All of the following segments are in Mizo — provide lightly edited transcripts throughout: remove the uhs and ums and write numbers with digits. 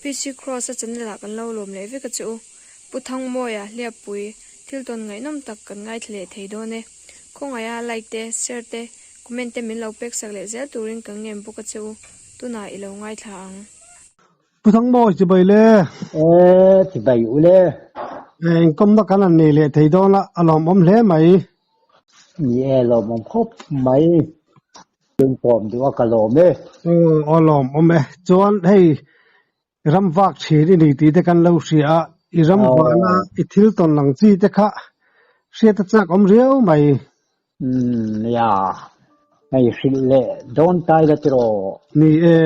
PC Kross-a channel ah kan lo lawm leh vek a che u. Pu Thangmawia, Hliappui, thil tawn ngaihnawm tak kan ngaithla leh thei dawn e. Khawngaiha like te, share te, comment te min lo pek sak leh zel turin kan ngen bawk a che u. Tunah i lo ngaithla ang. Pu Thangmawi chibai le. E, chibai u le. Inkawmna kan han nei leh thei dawn a, a lawmawm hle mai. Ni e, lawmawm khawp mai. Inkawm duh a ka lawm e. Aw, lawmawm e. Chuan hei ram vak thin i ni tih te kan lo hria a, i ram vahna i thil tawn lang chi te kha hriat a chak awm riau mai. Umm nia, hei hrilh leh dawn tai la tiraw. Ni e.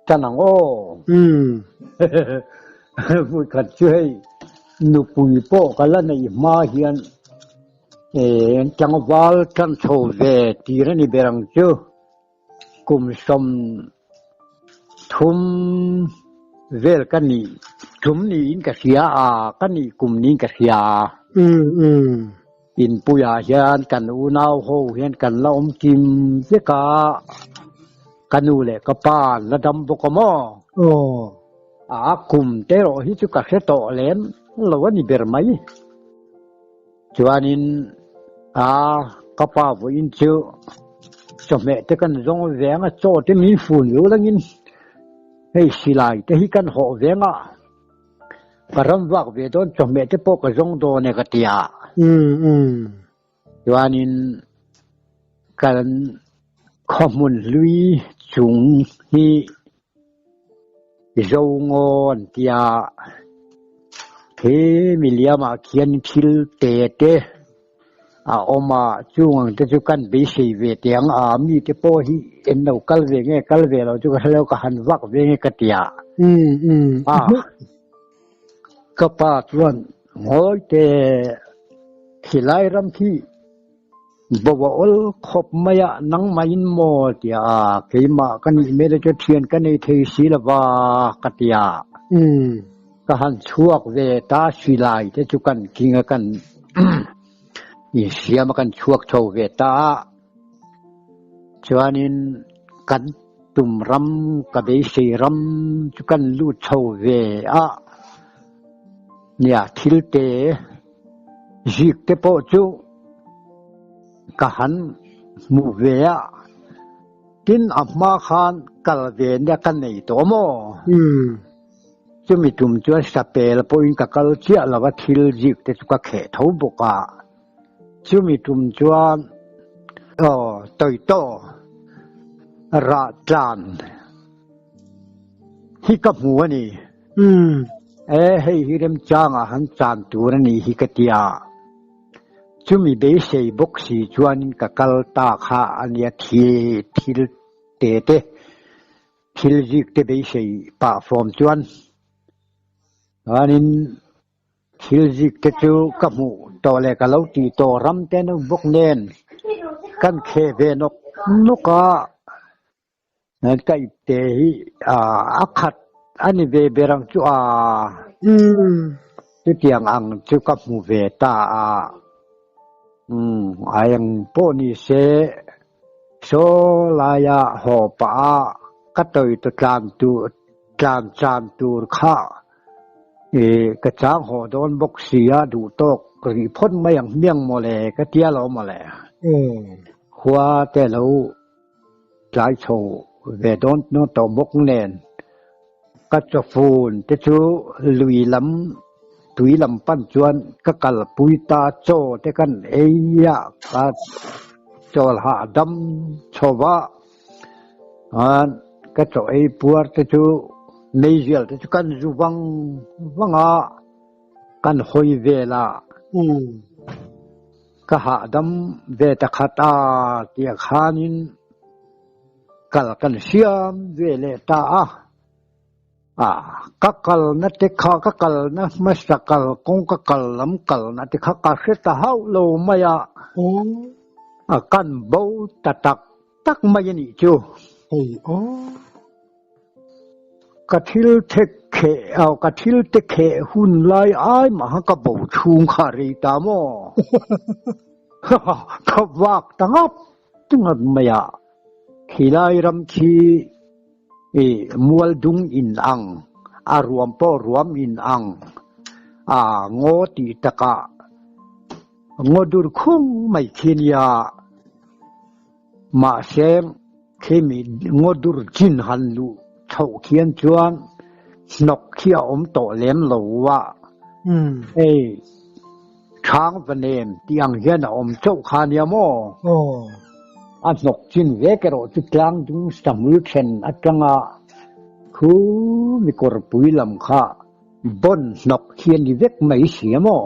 Tan ang aw. Umm. Vui khat chu hei nupui pawh ka la neih hma hian tlangval tan chho ve tir a ni ber ang chu. Kum 30 vel ka nih tum niin ka hria a, ka nih kum niin ka hria. Inpuiah hian kan unau ho hian kan la awm kim vek a, ka nu leh ka pa an la dam bawk a maw? A kum te erawh hi chu ka hre tawh lem lo a ni ber mai. Chuanin a ka pa vawiin chu chawhmeh te kan zawng veng a, chaw te min fun viau langin hei silai te hi kan hawh veng a, ka ram vak ve dawn chawhmeh te pawh ka zawng dawn e ka ti a. Chuanin kan khawhmun hlui chung hi Zo ngaw an ti a, khi miliamah khian thil te te a awm a, chung ang te chu kan beisei ve teh ang a, mi te pawh hi en lo kal ve nge kal ve lo chu ka hre lo, ka han vak ve nge ka ti a. A, ka pa chuan ngawi te khilai ram khi Bo a awl khawp mai a, nangmah in maw? Tia keimah ka nih hmel chu thian ka nei thei si lo va ka ti a. Ka han chhuak ve ta silai te chu kan king a kan insiam a kan chhuak chho ve ta a. Chuanin kan tum ram ka beisei ram chu kan lut chho ve a. Nia thil te zik te pawh chu ka han hmuh ve a, tin a hma khan kal ve nia ka nei tawh maw? Chumi tum chuan sapel pawhin ka kal chiah lo a, thil zik te chu ka kheh tho bawk a, chumi tum chuan aw tawitaw rah tlan hi ka hmu a ni. E hei hi remchangah han chan tur a ni hi ka ti a. Chumi beisei bawk si chuanin ka kal ta kha a nia thi thil te te thil zik te beisei pah fawm chuan chuanin thil zik te chu ka hmuh tawh leh ka lo tih tawh ram te an awm bawk nen kan kheh ve nawk nawk a. Ka ipte hi a khat a ni ve ber ang chu a. Chutiang ang chu ka hmu ve ta a. A eng pawh ni se, saw laia haw pah a ka tawi ta tlan tur tlan chan tur kha ka chang haw dawn bawk si a, duh tawk rih phawt mai ang hmiang mawle ka tia lo mawle. Khua te lo Tlai chho ve dawn dawn tawh bawk nen ka chawfun te chu lui lam tui lam pan chuan ka kalpui ta chaw te kan ei a ka chawl hahdam chho va chuan ka chaw ei puar te chu meizial te chu kan zu vang vang a kan hawi vel a. Ka hahdam ve ta khat a tia khanin kal kan siam ve leh ta a. A ka kalna te kha ka kalna hmasa kal kawng ka kal lam kalna te kha ka hre ta hauh lo mai a. A kan bo ta tak tak mai a nih chu. Ka thil thek kheh aw ka thil te kheh hun lai ai mah ka bo chhung kha rei ta maw? Ka vak ta ngap ngap mai a, khilai ram khi I mual dung in ang, a ruam pawh ruam in ang, a ngaw tih takah ngaw dur khung mai khi nia. Mahse, khimi ngaw dur chin han luh chhoh khian chuan hnawk khi a awm tawh lem lo a. Hei, Chhang va nem tih ang hian a awm chauh kha nia maw? A hnawk chin vek erawh chu tlang dung sahmul then atanga khu mi kawrpui lam kha bawn hnawk hi a ni vek mai si a maw?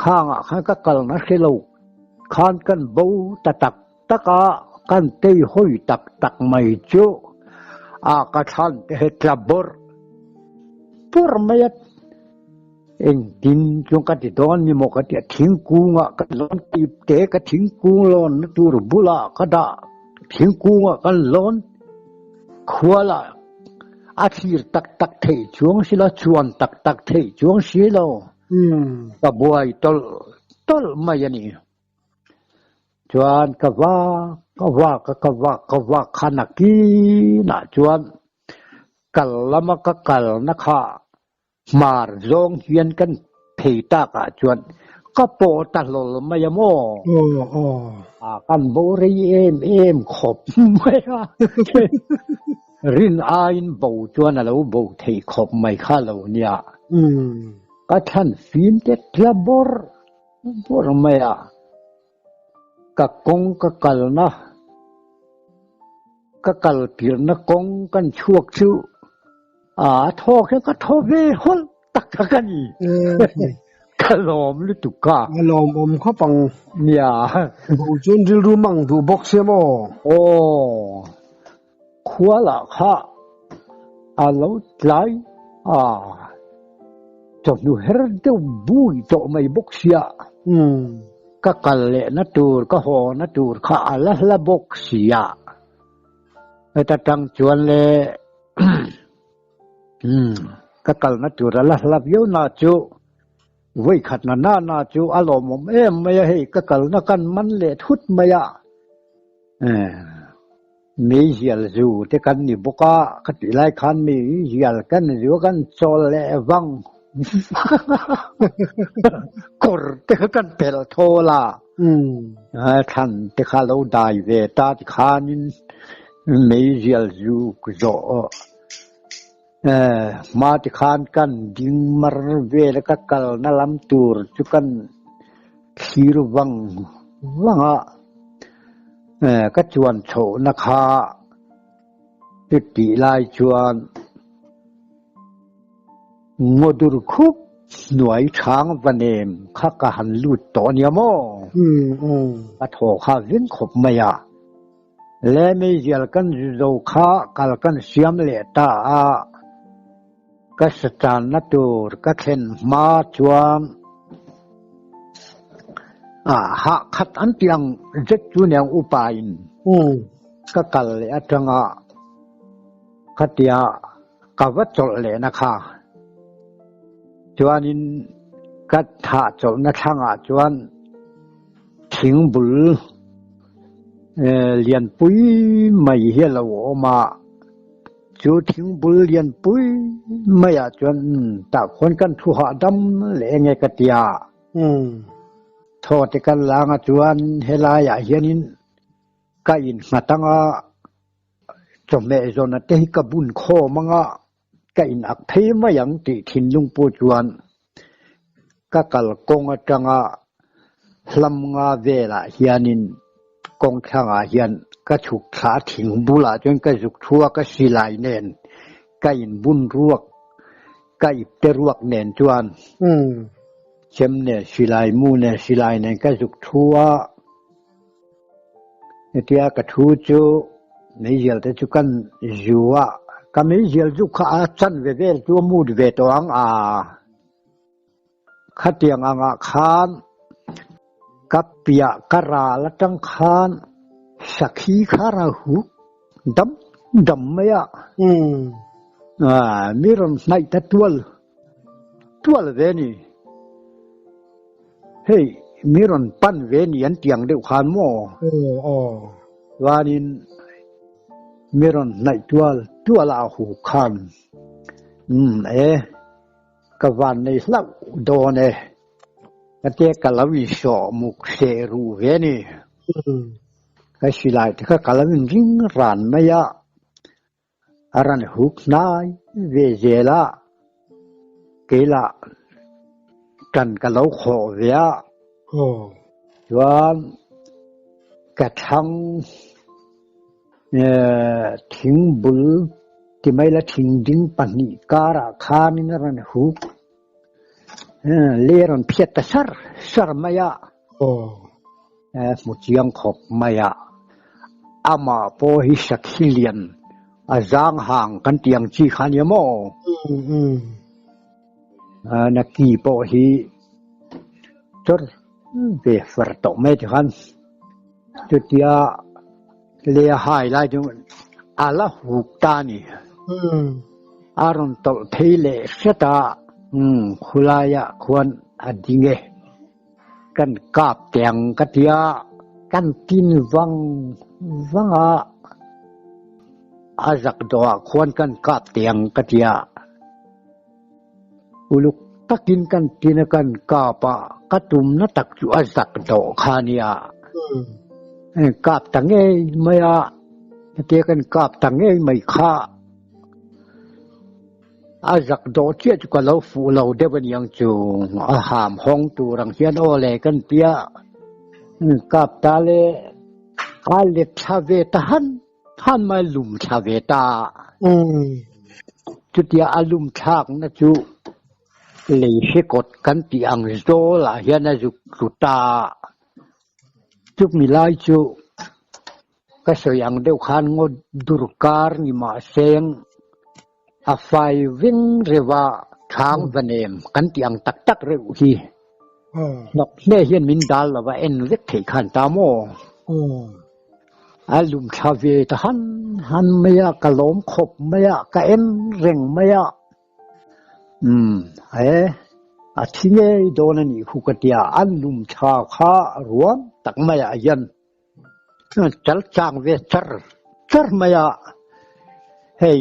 Khangah khan ka kalna hre lo khan kan bo ta tak tak a, kan tei hawi tak tak mai chu a ka thlan te he tla bawrh bawrh mai a. Engtin chuan ka ti dawn ni maw ka ti a, thingkungah ka lawn tip te ka thingkung lawnna tur bulah ka dah, thingkungah kan lawn khualah a thlir tak tak theih chuang si lo, chuan tak tak theih chuang si lo, ka buai tawlh tawlh mai a ni. Chuan ka vak ka vak a, ka vak ka vak kha nakinah chuan kal lama ka kalna kha Hmar zawng hian kan phei takah chuan ka pawh ta hlawl mai a maw? A kan bo rei em em khawp mai a, rin aiin bo chuan a lo bo theih khawp mai kha lo nia. Ka thlan fim te tla bawrh bawrh mai a, ka kawng ka kalna ka kal tirhna kawng kan chhuak chu A thaw kha ka thaw ve hawlh tak kha ka ni. Ka lawm lutuk ka. A lawmawm khawp ang. Nia. Bo chuan rilru mang duh bawk sia maw? Aw. Khua lah kha a lo tlai a, chawhnu her deuh bui tawh mai bawk sia. Ka kal lehna tur, ka hawna tur kha a la hla bawk sia. Heta tang chuan le ka kalna tur a la hla viau na chu vawi khat na na na chu a lawmawm em mai a, hei ka kalna kan man leh thut mai a, meizial zu te kan ni bawk a, ka tih lai khan meizial kan zu a kan chawl leh vang kawr te kha kan phelh thawl a, thlan te kha lo dai ve ta tikhanin Meizial zu zawh hma ti khan kan ding mar vel a, ka kalna lam tur chu kan thlir vang vang a, ka chuan chhohna kha chutih lai chuan Ngaw dur khup hnuai chhang va nem kha ka han lut tawh ania maw? Ka thaw kha vin khawp mai a. Le meizial kan zu zo kha kal kan siam leh ta a, ka sachanna tur ka thlen hma chuan a hah khat an tih ang zet chu niang upa in ka kal leh atanga khatia ka va chawlh lehna kha chuanin ka thah chawlhna thlangah chuan Thingbul lianpui mai hi a lo awm a, chu thingbul lianpui maiah chuan tah khuan kan thu hahdam leh enge ka ti a. Thaw te kan lang a chuan helaiah hianin ka innghat ang a, chawhmeh zawna te hi ka bun khawm ang a, ka in ak phei mai ang tih thinlung pawh chuan ka kal kawng atanga hlam nga velah hianin kawng thlangah hian ka chhuk thla a thing bulah chuan ka zuk thu a ka silai nen ka in bun ruak ka ip te ruak nen chuan chem nen silai mu nen silai nen ka zuk thu a. Hetia ka thu chu meizial te chu kan zu a, ka meizial chu kha a chan ve vel chu a mut ve tawh ang a, khatiang angah khan ka piah ka ral atang khan sakhi kha ra huk dam dam mai a, mi rawn hnaih ta tual tual ve a ni. Hei, mi rawn pan ve ni an tiang deuh khan maw? Aw, aw. Chuanin Mi rawn hnaih tual tual a hu khan, Umm e, ka van nei hlauh dawn e, ka tia ka lo insawh muk seh ruh ve a ni. Ka silai te kha ka lo inring ran mai a, a rawn huk hnai ve zel a, kei lah tan ka lo khawh ve a, chuan ka thlang thing bul ti mai la thing ding pahnih karah khanin a rawn huk le a rawn phiat ta sar sar mai a. Hmu chiang khawp mai a, amah pawh hi sakhi lian a zang hang kan tih ang chi kha nia maw? Na ki pawh hi chawr ve far tawh mai ti khan chutia le a hai lai chu a la huk ta a ni. A rawn tawlh phei leh hret a, khulaiah khuan a ding e. Kan kap teng ka tia kan tin vang vang a, a zak dawh ah khuan kan kap teng ka tia uluk takin kan tin a kan kap a, ka tumna tak chu a zak dawh kha nia. Kap ta ngei mai a, hetia kan kap ta ngei mai kha. A zak dawh chiah chu ka lo fuh lo deuh a niang chu, a ham hawng tur ang hian aw le kan tia kap ta le a let thla ve ta han han mai lum thla ve ta. Chutia a lum thlak na chu lei hre kawt kan tih ang zawl ah hian a zuk tlu ta. Chumi lai chu Ka sawi ang deuh khan ngaw dur kar ni mah seng a fai veng reuh a, thang va nem kan tih ang tak tak reuh hi. Hnawk hle hian min dal lo va en vek theih khan ta maw? A lum thla ve ta han han mai a, ka lawm khawp mai a, ka en reng mai a. Umm he a thi ngei dawn a nih khu ka tia, an lum thla kha ruam tak maiah hian Chal chang ve char char mai a, hei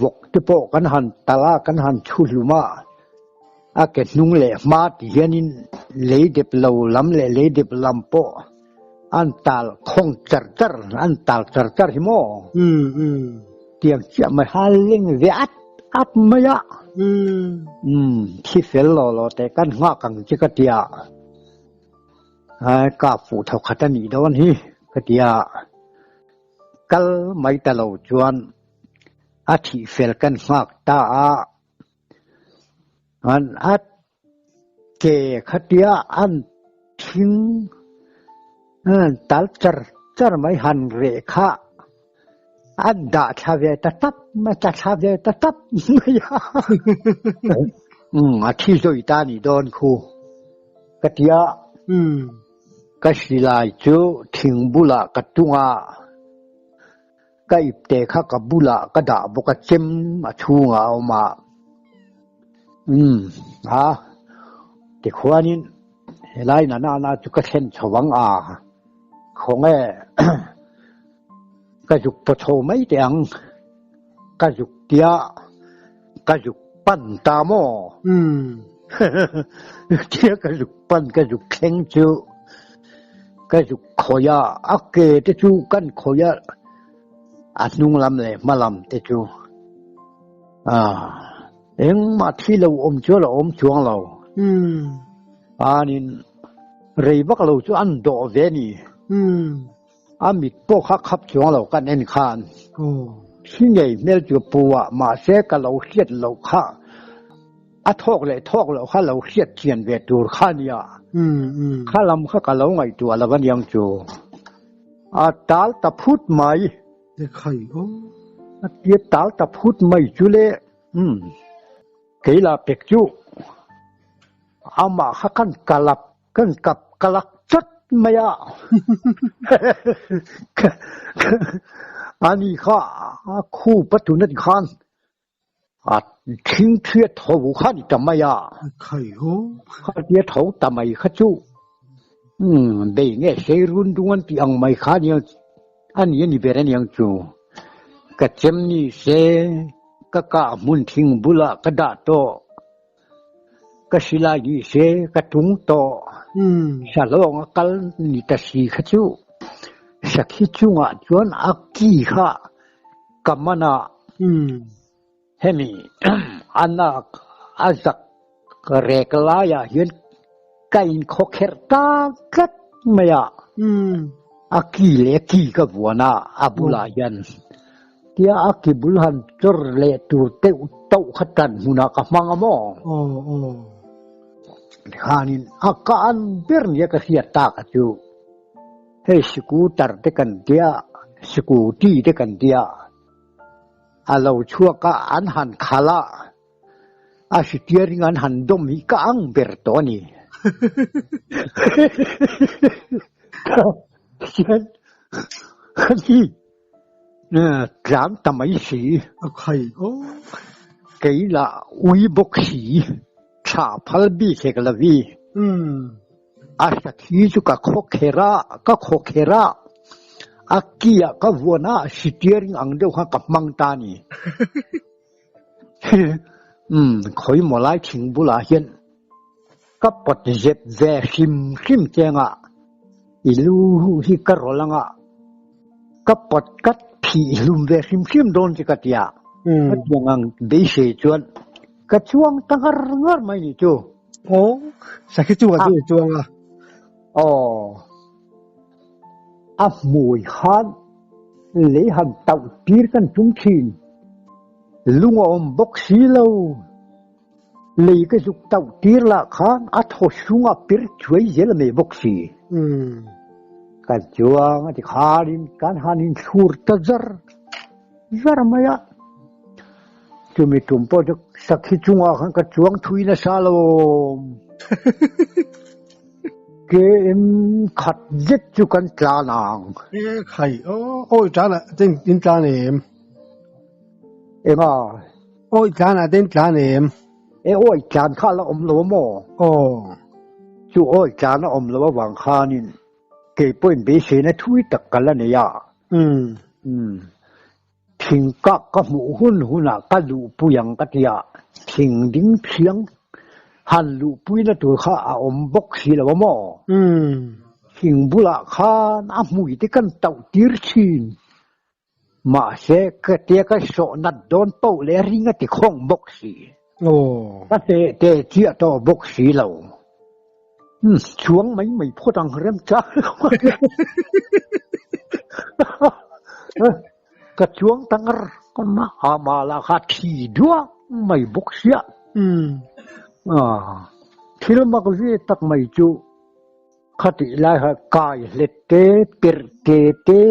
vawk te pawh kan han tal a, kan han thu hlum a, a ke hnung leh hma ti hianin lei dep lo lam leh lei dep lam pawh an tal khawng char char, an tal char char hi maw? Tiang chiah mai ha leng ve at at mai a, thi fel lo lo teh kan nghak ang che ka tia. Ka fuh tho khat a nih dawn hi ka ti a, kal mai ta lo chuan a thih fel kan nghak ta a, an a ke khatia an thing tal char char mai han reh kha a dah thla ve ta tap mai, ta thla ve ta tap mai a, a thi zawi ta a nih dawn khu. Ka ti a, ka silai chu thing bulah ka tung a, ka ipte kha ka bulah ka dah bawk a, chem a chhungah a awm a. Umm, a, tikhuanin helai na na na chu ka thlen chho ang a, khawnge ka zuk paw chho mai teh ang, ka zuk tia ka zuk pan ta maw? Tia ka zuk pan ka zuk thleng chu ka zuk khawi a, a ke te chu kan khawi a, a hnung lam leh hma lam te chu engmah thi lo awm chu a la awm chuang lo. Anin rei vak lo chu an dawh ve a ni. A mit pawh kha khap chuang lo kan en khan thi ngei hmel chu pu a, mahse ka lo hriat loh kha a thawk leh thawk loh kha lo hriat chian ve tur kha nia, kha lam kha ka lo ngaihtuah lo aniang chu a tal ta phut mai. A tia tal ta phut mai chu le, umm kei lah pek chu amah kha kan kalap Kan kap ka lak chat mai a. Ani kha a khu patun an khan a thing thia tho kha ni ta mai a. Khai ho. Kha tia tho ta mai kha chu. Bei nge sei run dung an ti ang mai kha ni ani ani ber aniang chu. Ka chem ni se ka kah hmun thing bulah ka dah tawh. Ka silai ni se ka tung tawh. Salawng a kal ni ta si kha chu sakhi chungah chuan a ki kha ka man a. Hemi a nak a zak rek laiah hian ka inkhawkherh ta tlat mai a, a ki leh ki ka vuan a, a bulah hian tia a ki bul han chawr leh tur teuh tauh kha tan hmunah ka hmang a maw? Tikhanin a ka an ber nia ka hriat tak a chu. Hei scooter te kan tia, scooty te kan tia. A lo chhuak a, an han khalh a, a steering an han dawm hi ka ang ber tawh a ni. Tihian ani tlan ta mai si. A khai aw. Kei lah ui bawk si, thla phal bik hek lo i. A sakhi chu ka khawkher a, ka khawkher a, a ki ah ka vuan a, steering ang deuh khan ka hmang ta a ni. Umm, khawi maw lai thing bulah hian ka pawt zep ve hrim hrim cheng a, i lu hi ka rawlh ang a, ka pawt kat phih hlum ve hrim hrim dawn che ka ti a, ka tiang ang beisei chuan ka chuang ta ngar ngar mai ni chu. Aw, sakhi chu a chu chuang a. Aw, a hmui khan lei han tauh tir kan tum thin. Lung a awm bawk si lo. Lei ka zuk tauh tir lah khan a thaw sung a pir chuai zel mai bawk si. Kan chuang a ti khanin kan han inthlur ta zar zar mai a. Chumi tum pawh chu sakhi chungah khan ka chuang thui nasa lo. KM khat zet chu kan tlan ang. E khai aw, awi tlan ah ten in tlan em? Enga? Awi tlan ah ten tlan em? E awi tlan kha la awm lo maw? Aw. Chu awi tlan a awm lo avang khanin kei pawhin beiseina thui tak ka la nei a. Umm. Thing kak ka hmuh hun hunah ka luhpui ang ka ti a, thing ding thiang han luhpuina tur kha a awm bawk si lo a maw? Thing bulah khan a hmui te kan tauh tir thin. Mahse, ka tia ka sawh nat dawn poh leh ring a ti khawng bawk si. Ka teh te chiah tawh bawk si lo. Chuang mai mai phawt ang rem chang ka chuang ta ngar a mah lah kha thi duak mai bawk sia. Thil mak ve tak mai chu khatih lai kha kai hlet te perh te te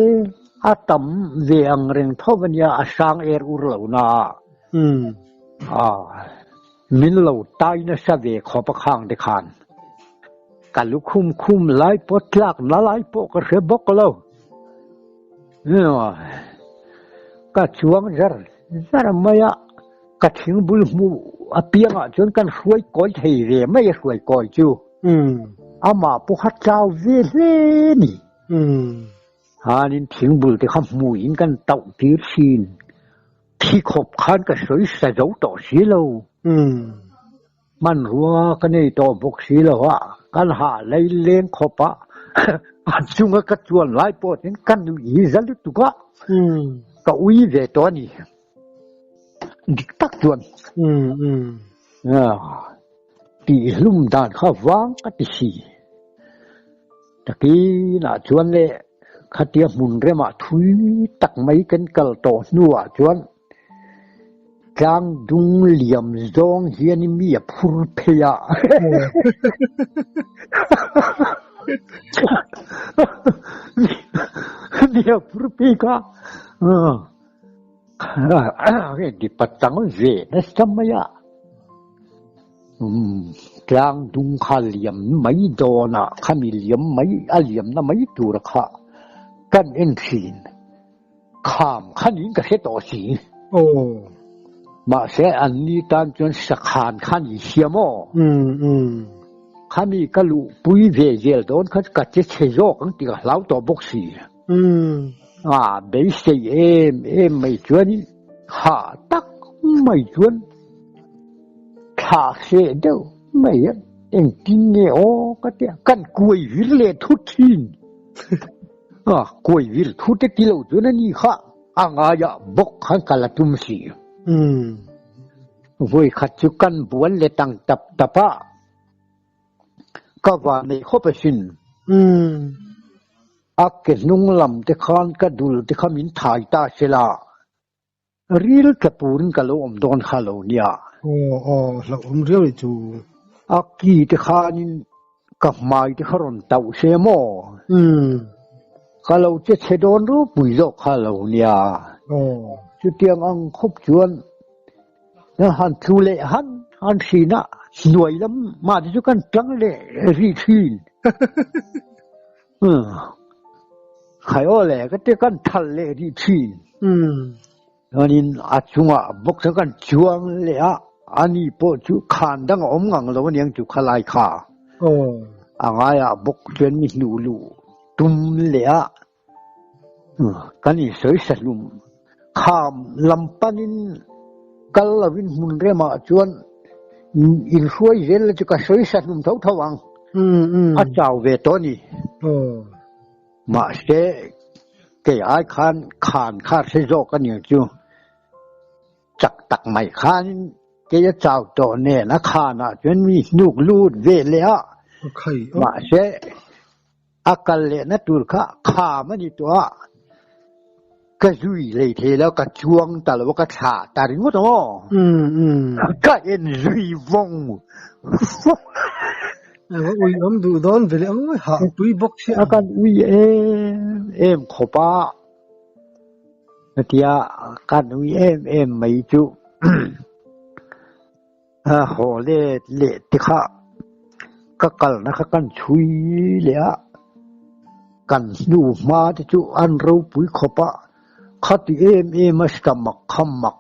a tam ve ang reng tho ania a sang er ur lo na a. Min lo tai nasa ve khawp a khang te khan. Ka lukhum khum lai pawh tlak na lai pawh ka hre bawk lo. Ka chuang zar zar mai a, ka thingbul hmuh apiangah chuan kan hruai kawi thei ve mai a hruai kawi chu. Amah pawh kha tlau ve hle ni. Hanin thingbul te kha hmuin kan tauh tir thin. Thi khawp khan ka sawi sa zo tawh si lo. Hmanrua ka nei tawh bawk si lo a, kan hah lei leng khawp a, a chunga ka chuan lai pawh chuan ka nuih za lutuk a, ka ui ve tawh a ni. Dik tak chuan tihhlum dan kha vang ka ti si. Takinah chuan le khatia hmun remah thui tak mai kan kal tawh hnuah chuan tlang dung liam zawng hian mi a phur phei a. Mi a phur phei kha Heng pachang ve nasa mai a, tlang dung kha liam mai dawn a, khami liam mai a liamna mai tur kha kan en thin, kham kha niin ka hre tawh si. Mahse an ni tan chuan sakhan kha ni sia maw? Khami ka luhpui ve zel dawn kha ka che chhe zawk ang tih ka hlau tawh bawk si. A beisei em em mai chuanin hah tak mai chuan thlah hreh deuh mai hian engtin nge aw ka tia kan kuai vir leh thut thin. A kuai vir thut e ti lo chuan a ni kha a ngaiah bawk khan ka la tum si. Vawi khat chu kan buan leh tang tap tap a. Ka van nei khawp asin. A ke hnung lam te khan ka dul te kha min thai ta se la, ril tla purin ka lo awm dawn kha lo nia. Aw aw, hlauhawm riau ni chu. A ki te khanin ka hmai te kha rawn tauh se maw? Ka lo che chhe dawn ropui zawk kha lo nia. Chutiang ang khawp chuan Han tlu leh han han hrin a, hnuai lam mah te chu kan tang leh rih thin. Khai aw le ka ti kan thal leh rih thin. Chuanin a chungah bawk chu kan chuang leh a, ani pawh chu khan dang a awm ngang lo aniang chu khalai kha. A ngaiah bawk chuan mi hnuh luh tum leh a. Kan insawi sahlum kham lam panin kal lovin hmun remah chuan inhruai zel la chu ka sawi sahlum tho tho ang. A chau ve tawh a ni. Mahse kei ai khan khan kha hre zawk a niang chu. Chak tak mai khan kei a chau tawh nen a khanah chuan mi hnuk lut ve leh a. Mahse A kal lehna tur kha kham a ni tawh a, ka zui lei thei lo, ka chuang ta lo a, ka thlah ta ringawt ang aw. Ka en zui vawng vawng. Ava ui awm duh dawn ve leh ang hah pui bawk chiah. A kan ui em em khawp a, hetia kan ui em em mai chu Haw let leh te kha ka kalna kha kan chhui leh a, kan hnu hma te chu an ropui khawp a, khati em em a stomach kha mak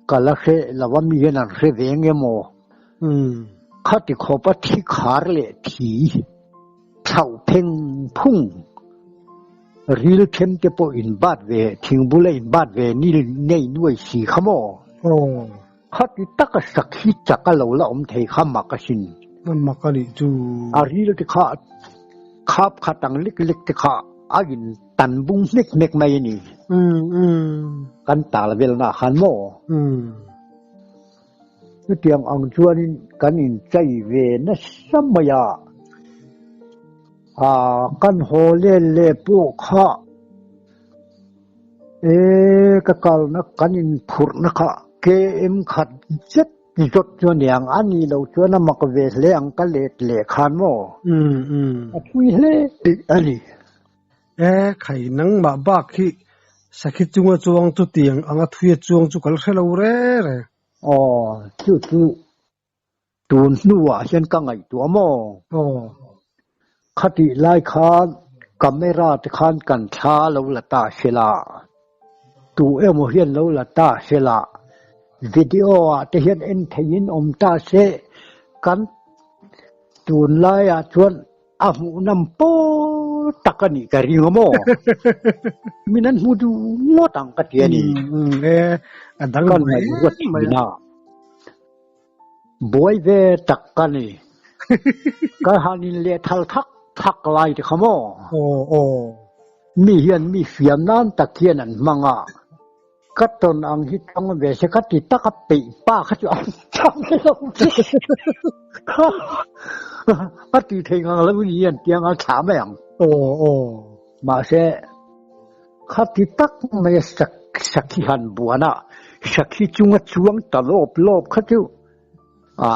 ka la hre lo a, mi hian an hre ve nge maw? Khati khawp a thi khar leh thi thlauh pheng phung ril them te pawh inbat ve thing bula inbat ve ni nei nuai si kha maw? Khati taka sakhi chak a lo la awm thei kha mak asin. A mak a nih chu. A ril te kha khap khat ang lek lek te kha a in tan bung hmek hmek mai a ni. Kan tal velna ah khan maw? Chutiang ang chuanin kan inchei ve nasa mai a. Kan haw let leh pawh kha E ka kalna kan inphurhna kha KM khat zet zawt chu a niang, a nih loh chuan a mak ve hle ang ka let leh khan maw? A thui hle a ni. E khai nangmah bak hi sakhi chunga chuang chu tiang anga thuia chuang chu ka la hre lo re re. Aw chu chu Tun hnuah hian ka ngaihtuah maw? Khatih lai khan camera te khan kan thla lo la ta se la, tu emaw hian lo la ta se la, video ah te hian en theihin awm ta se, kan tunlaiah chuan A hmuhnawm pawl tak a nih ka ring a maw? Min an hmu duh ngawt ang ka ti a ni. A dang Kan ngaihruat thin a. Buai ve tak ka ni. Ka han in leh thal thak thak lai te kha maw? Mi hian mi fiam nan tak hian an hmang a. Ka tawn ang hi tawng ve se ka ti tak a peih pa kha chu an chang lo che. A ti thei ngang lo in hian tiang a thla mai ang. Aw aw. Mahse kha ti tak mai a sak sakhi han buan a sakhi chunga chuang ta lawp lawp kha chu a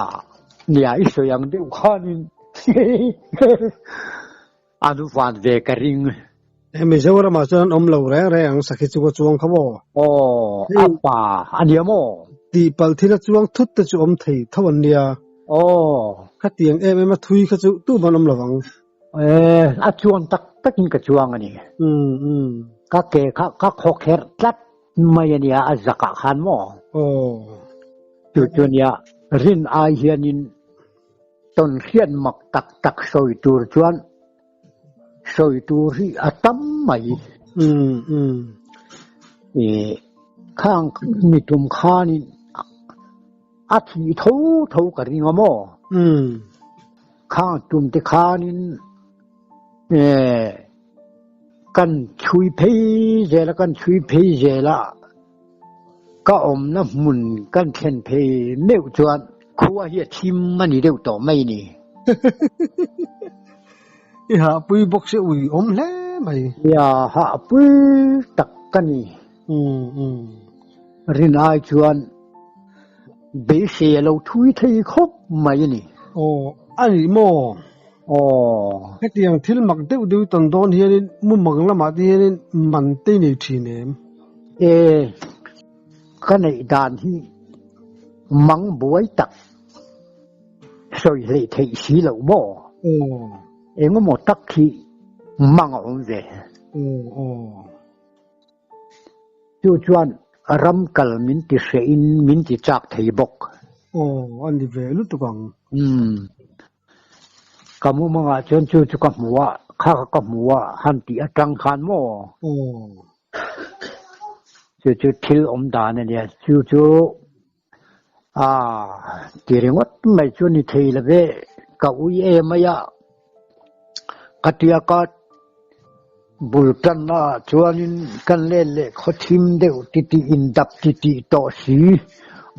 nia i sawi ang deuh khanin An van ve ka ring. He Mizoram ah chuan an awm lo reng reng ang sakhi chu ka chuang kha maw? Aw, a pa a nia maw? Tihpalh thil a chuang thut te chu awm thei tho an nia. Aw. Khatiang em em a thui kha chu tumah an awm lo ang. E, a chuang tak tak in ka chuang a ni. Um um. Ka ke kha ka khawkherh tlat mai a nia a zak ah khan maw? Aw. Chu chu nia rin ai hianin Tawnhriat mak tak tak sawi tur chuan sawi tur hi a tam mai. Um um. I khang mi tum khanin a thih tho tho ka ring a maw? Um. Khang tum te khanin kan chhui phei zel a, kan chhui phei zel a, ka awmna hmun kan thlen phei meuh chuan khua hi a thim a ni deuh tawh mai ni. I hahpui bawk se ui awm hle mai. Ia hahpui tak ka ni. Um um. Rin ai chuan beisei a lo thui thei khawp mai a ni. Aw a ni maw? Aw. Hetiang thil mak deuh deuh tawn dawn hianin mumang lamah te hianin man te i nei thin em? E, ka neih dan hi mang buai tak sawi hleih theih si loh maw? Aw. Engemaw tak hi mang a awm ve. Aw aw. Chu chuan ram kal min ti hreh in min ti chak thei bawk. Aw, a ni ve lutuk ang. Umm. Ka mumangah chuan chu chu ka hmu a, kha kha ka hmu a han tih atang khan maw? Aw. Chu chu thil awm dan a nia. Chu chu a ti ringawt mai chu ni thei lo ve. Ka ui em mai a, ka tia ka bul tanna ah chuanin kan let leh khaw thim deuh titih indap titih tawh si,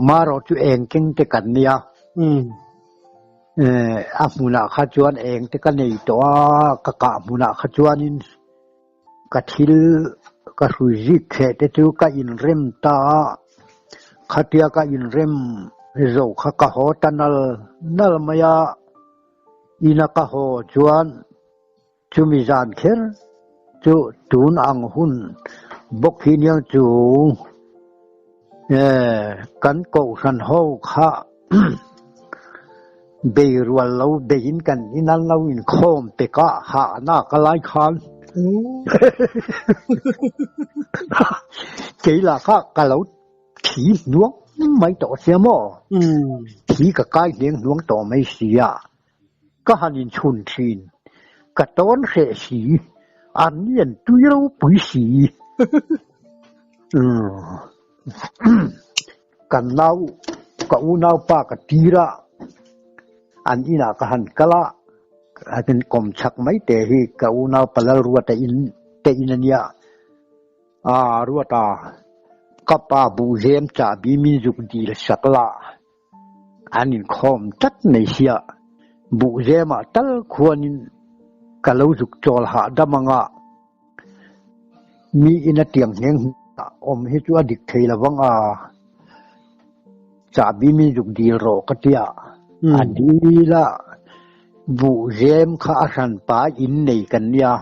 marawh chu eng keng te kan nia. Umm. A hmunah kha chuan eng te ka nei tawh a, ka kah hmunah kha chuanin ka thil ka hrui zik thleh te chu ka inrem ta a, khatia ka inrem zo kha ka haw ta nal nal mai a, ina ka haw chuan chumi zan kher chu tun ang hun bawk hi nia chu kan kohhran ho kha bei rual lo beiin kan in an lo inkhawm pek a hahna ka lai khan kei lah kha ka lo thi hnuang mai tawh sia maw thi ka kai hleng hnuang tawh mai sia. Ka han inchhun thin. Ka tawn hreh si. An lian tui ropui si. Kan nau, ka unaupa ka tir a, an inah ka han kal a, an kawm chak mai te hi ka unaupa Lalruata in te in a nia. Aa Ruata, ka pa buhzem chahbi min zuk dil sak la. An inkhawm tlat mai sia, buhzemah tal khuanin ka lo zuk chawl hahdam ang a, mi ina tiang hneng hnungah awm hi chu a dik thei lo vang a, chahbi min zuk dil rawh ka tia, a dil a, buhzem kha a hranpa in nei kan nia,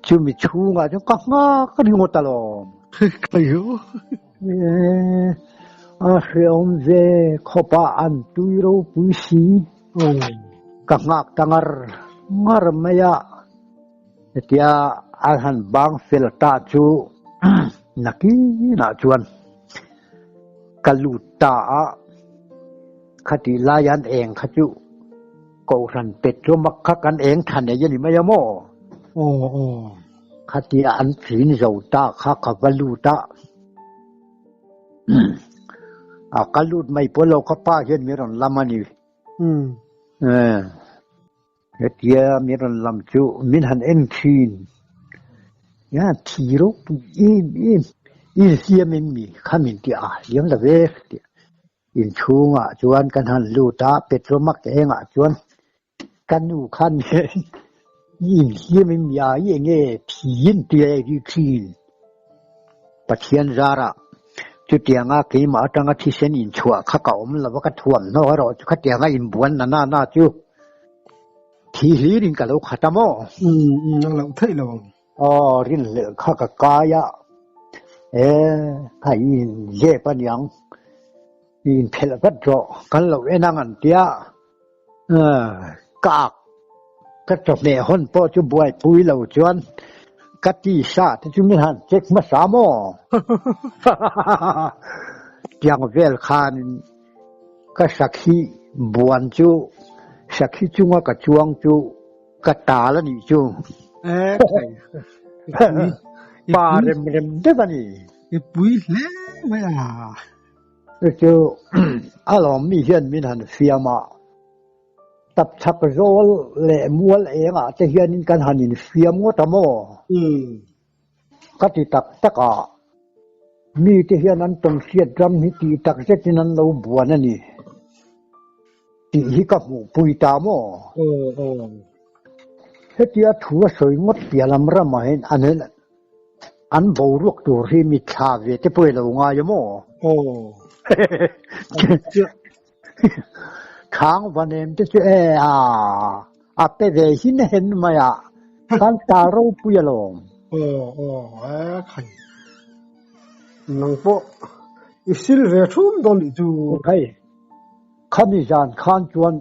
chumi chhungah chuan ka nghak ringawt alawm. A hreawm ve khawp a, an tui ropui si. Ka nghak ta ngar ngar mai a, hetia an han bang fel ta chu nakinah chuan ka lut ta a, khatih lai an eng kha chu Kohhran petrol kha kan eng tha nei a ni mai a maw? Khatia an thin zo ta kha ka va lut a, a ka lut mai pawh lo ka pa hian min rawn lam a ni. Hetia min rawn lam chu min han en thin, ya thi ropui em em, i hliam em mi kha min ti a, hliam lo ve tia. Inchhungah chuan kan han lut a, Petromax engah chuan Ka nu khan i inhliam in mi a, i enge thiin tui a ei thin. Pathian zarah chutianga keimah atanga thisen inchhuah kha ka awm lo va, ka thuamhnaw erawh chu khatianga inbuan na na na chu thi hlirin ka lo khat a maw? Umm, a loh theih lo ang. Aw, rinhlelh kha ka kai a, e, kha i inzep a niang, i inphelh vat rawh, kan lo en ang an tia. Ka ak ka chawhmeh hawn pawh chu buaipui lo chuan ka tisa te chu min han check hmasa maw? Tiang vel khanin ka sakhi buan chu sakhi chunga ka chuang chu ka tal a nih chu. I pui i Pa pui rem rem deuh a ni. I pui hle mai a. Chu chu a lawmmi hian min han fiam a, tapchhak zawl leh mual engah te hianin kan han infiam ngawt a maw? Ka ti tak tak a, mite hian an tawnhriat ram hi tih tak zetin an lo buan a ni tih hi ka hmuhpui ta maw? Hetia thu a sawi ngawt piah lam ramah hian an an boruak tur hi mitthla ve te pawh i lo ngai a maw? Thang va nem te chu e a, a pe ve hin hen mai a, kan ta ropui alawm. Aw aw e khai. Nang pawh i sil ve thum dawn nih chu. Hei, khami zan khan chuan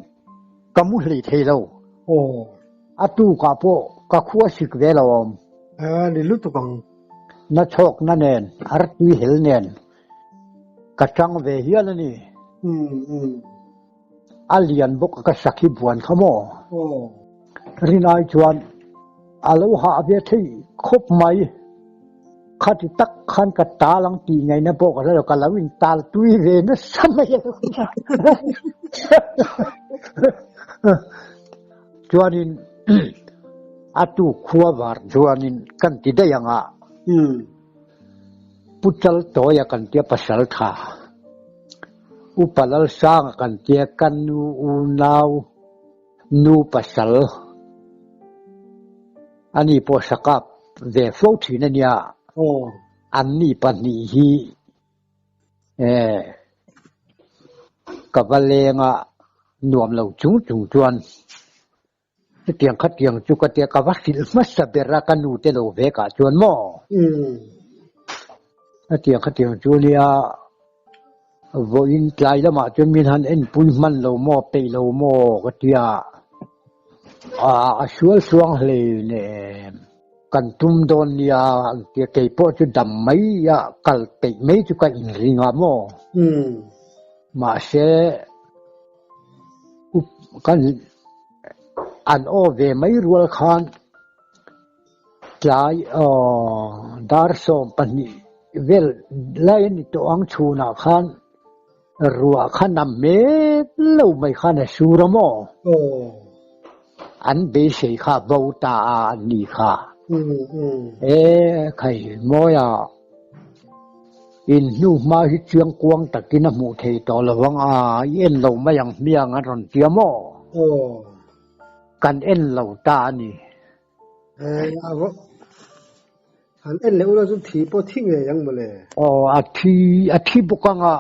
ka mu hlei thei lo. Aw. A tukah pawh ka khua sik ve lo awm. E ni lutuk ang. Na chhawk na nen, artui hel nen. Ka tang ve hial a ni. A lian bawk a ka sakhi buan kha maw? Rinai chuan a lo hah ve thei khawp mai. Khati tak khan ka tal ang tih ngaihna pawh ka hre lo, ka lo in tal tui ve nasa mai a. Chuanin a tuk khua var chuanin kan ti daih ang a. Pu Chaltawia kan tia pasal tha, Upa Lalsanga kan tia ka nu unau nu pasal ani pawh sakap ve fo thin a nia, anni pahnih hi ka va lenga nuam lo chung chung chuan Chutiang khatiang chu ka tia ka va hrilh hmasa ber a ka nu te lo vek ah chuan maw? Chutiang khatiang chu nia vawiin tlai lamah chuan min han enpui hman lo maw peih lo maw ka tia a sual suang hlei nen kan tum dawn nia an tia kei pawh chu dam mai a kal peih mai chu ka inring a maw? Mahse. Kan an aw ve mai rual khan tlai dar 12 vel lai a ni tawh ang chhunah khan ruah kha nam hmel lo mai khan a sur a maw? An beisei kha bo ta a an ni kha. E khai mawia. In hnu hma hi chiang kuang takin a hmuh thei tawh lo ang a, i en lo mai ang hmiang an rawn tia maw? Aw. Kan en lo ta a ni. Eh, a va han en leh ula chu thi pawh thi ngei ang mawle. Aw, a thi, a thi bawk ang a,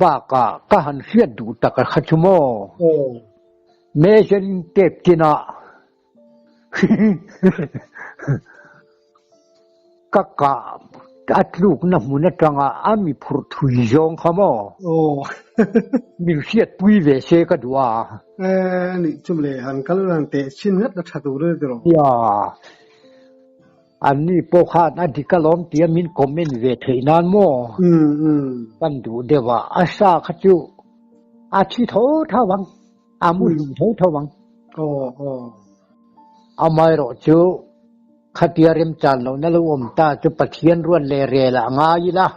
bakah ka han hriat duh tak a kha chu maw? Aw. Measuring tape tinah Ka kah a tlukna hmun atanga a mi phurh thui zawng kha maw? Aw. Min hriatpui ve se ka duh a. Eh, nih chu le, han kal han teh chhin ngat a tha tur a ni tiraw? Ia, anni pawh khan a dik alawm tia min comment ve theih nan maw? Um, um. Kan duh deuh a, a sa kha chu a thi tho tho ang. A mu hlum tho tho ang. Aw aw. Amaherawh chu khatia remchan lohna lo awm ta chu Pathian ruat leh rel ah ngai ila.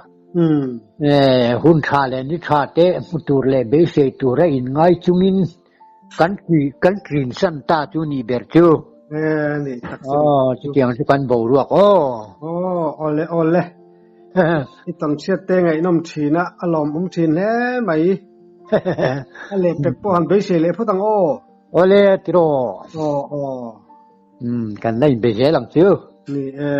Hun tha leh ni tha te hmu tur leh beisei tur a inngai chungin kan kan trin san ta chu ni ber chu. Ni tak chu. Aw chutiang chu kan boruak aw. Aw awle awle. I tamchhiat te ngaihnawm thin a, a lawmawm thin hle mai. A leh pek pawh han beisei leh phawt ang aw. Awle tiraw. Aw aw. Umm kan la inbe zel ang chu. Ni e.